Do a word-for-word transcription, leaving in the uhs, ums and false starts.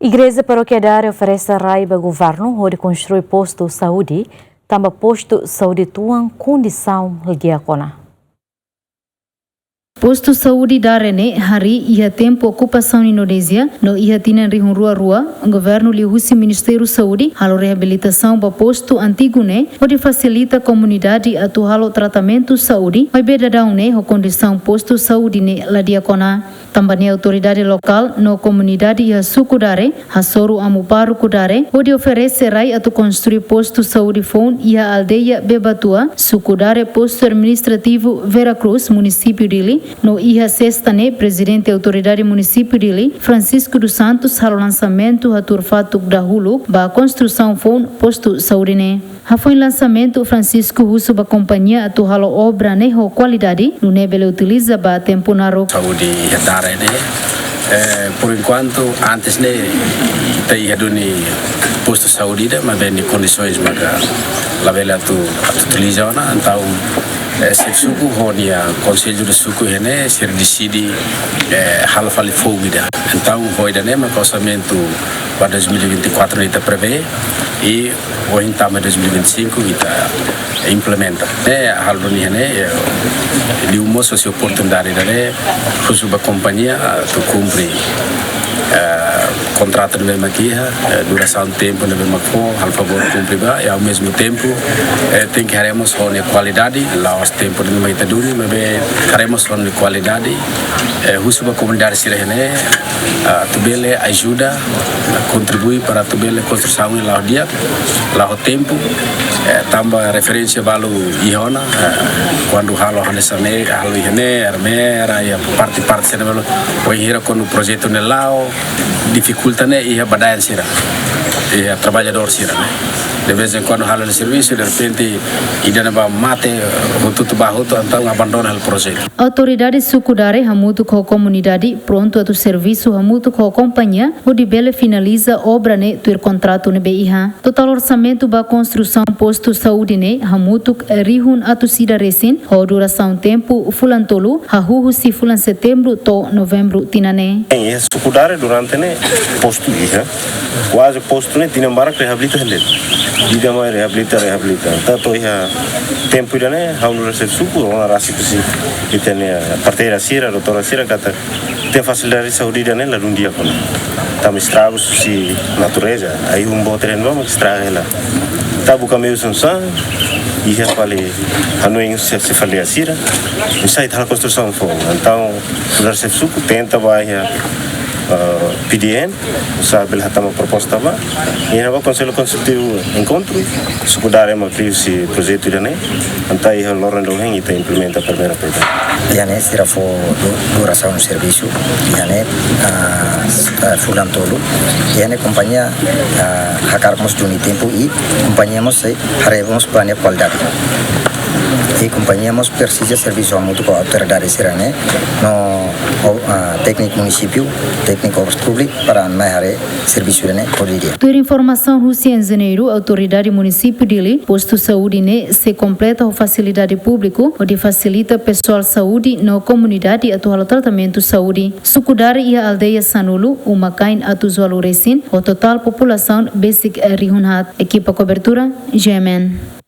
Igreja Parókia Dare oferese rai ba governu hodi konstrui postu saúde, tanba postu saúde tuan kondisaun la di'ak ona. Postu saúde Dare ne'e harii iha tempu okupasaun Indonézia, no iha tinan rihun rua rua, governu liuhusi Ministériu Saúde halo reabilitasaun ba postu antigu ne'e, hodi fasilita komunidade atu halo tratamentu saúde, maibé daudaun ne'e ho kondisaun postu saúde ne'e la di'ak ona. Tanba ne'e autoridade lokál no komunidade iha suku Dare hasoru amu pároku Dare hodi oferese rai atu konstrui postu saúde foun iha aldeia Bebatua, suku Dare, postu administrativu Vera Cruz, munisípiu Dili, no iha sesta ne'e prezidente autoridade munisípiu Dili, Francisco dos Santos, halo lansamentu hatuur fatuk dahuluk ba konstrusaun foun postu saúde ne'e. Hafoin lansamentu, Francisco husu ba kompañia atu halo obra ne'e ho kualidade, nune'e bele utiliza ba tempu naruk. Saúde iha Dare ne'e, eh, por enkuantu, antes ne'e, ita iha duni postu saúde ida, maibé nia kondisoens maka labele atu, atu utiliza ona, entaun, eh, xefe suku ho nia konsellu de suku iha ne'e, sira deside, eh, halo fali foun ida. Entaun, ho ida-ne'e maka orsamentu ba dois mil e vinte e quatro ne'e ita prevee, i ohin tama dois mil e vinte e cinco ita implementa. Ne'e halo duni iha ne'e, eh, liu mós husi oportunidade ida-ne'e, husu ba kompañia, ah, atu kumpre, eh, kontratu ne'ebé mak iha, eh, durasaun tempu ne'ebé mak fó, halo favór kumpre ba, i ao mesmo tempo, eh, tenke haree mós ho nia kualidade, la'ós tempu ne'ebé mak ita duni, maibé haree mós ho nia kualidade, eh, husu ba komunidade sira iha ne'e, ah, atu bele ajuda, kontribui para atu bele konstrusaun ne'e la'o di'ak, la'o tempu, eh, tanba referénsia balu iha ona, eh, kuandu halo hanesan ne'e, halo iha ne'e, armera, iha parte-parte sira balu, wainhira kuandu projetu ne'e la'o, difikulta ne'e iha badaan sira, iha traballadór sira ne'e. De vez em quando halo servisu, derrepente, ida-ne'e ba mate, hotu-hotu ba hotu, entaun abandona halo projetu. Autoridade suku Dare hamutuk ho komunidade prontu atu servisu hamutuk ho kompañia hodi bele finaliza obra ne'e tuir kontratu ne'ebé iha. Totál orsamentu ba konstrusaun postu saúde ne'e hamutuk rihun atus ida resin, ho durasaun tempu fulan tolu, hahú husi fulan setembru to'o novembru tinan ne'e. Iha suku Dare durante ne'e postu iha, kuaze postu ne'e tinan barak reabilita hela de'it. Ida mai reabilita, reabilita. Entaun to'o iha tempu ida-ne'e, ha'u nu'udar xefe suku, rona rasik husi ita-nia parteira sira, doutora sira, katak ita-nia fasilidade saúde ida-ne'e ladún di'ak ona. Tanba estragus husi natureza, ai um bote ren ba mak estraga hela. Ita buka meiu solusaun, iha fali hanoin husi xefe aldeia sira, oinsá ita halo konstrusaun foun. Entaun, nu'udar xefe suku tenta ba iha, ah, P D N, oinsá bele hatama proposta ba. I iha ne'ebá Konsellu Konsultivu enkontru, suku Dare mak liuhusi projetu ida-ne'e. Entaun iha loron daudaun ita implementa primeira pedra. Iha ne'e sira fó du-, durasaun servisu. Iha ne'e, ah, s-, ah, fulan tolu. Iha ne'e kompañia, ah, hakarak mós duni tempu i kompañia mós sei haree mós ba nia kualidade. I kompañia mós presiza servisu hamutuk ho autoridade sira-ne'e, no, o, ah, tékniku munisípiu, tékniku obras públikas, para mai haree servisu ne'e hodi di'ak. Tuir informasaun husi enjeñeiru autoridade munisípiu Dili, postu saúde ne'e sei kompleta ho fasilidade públiku, hodi fasilita pesoál saúde no komunidade atu halo tratamentu saúde. Suku Dare iha aldeia sanulu, uma-kain atus ualu resin, ho totál populasaun besik rihun haat. Ekipa kobertura, G M N.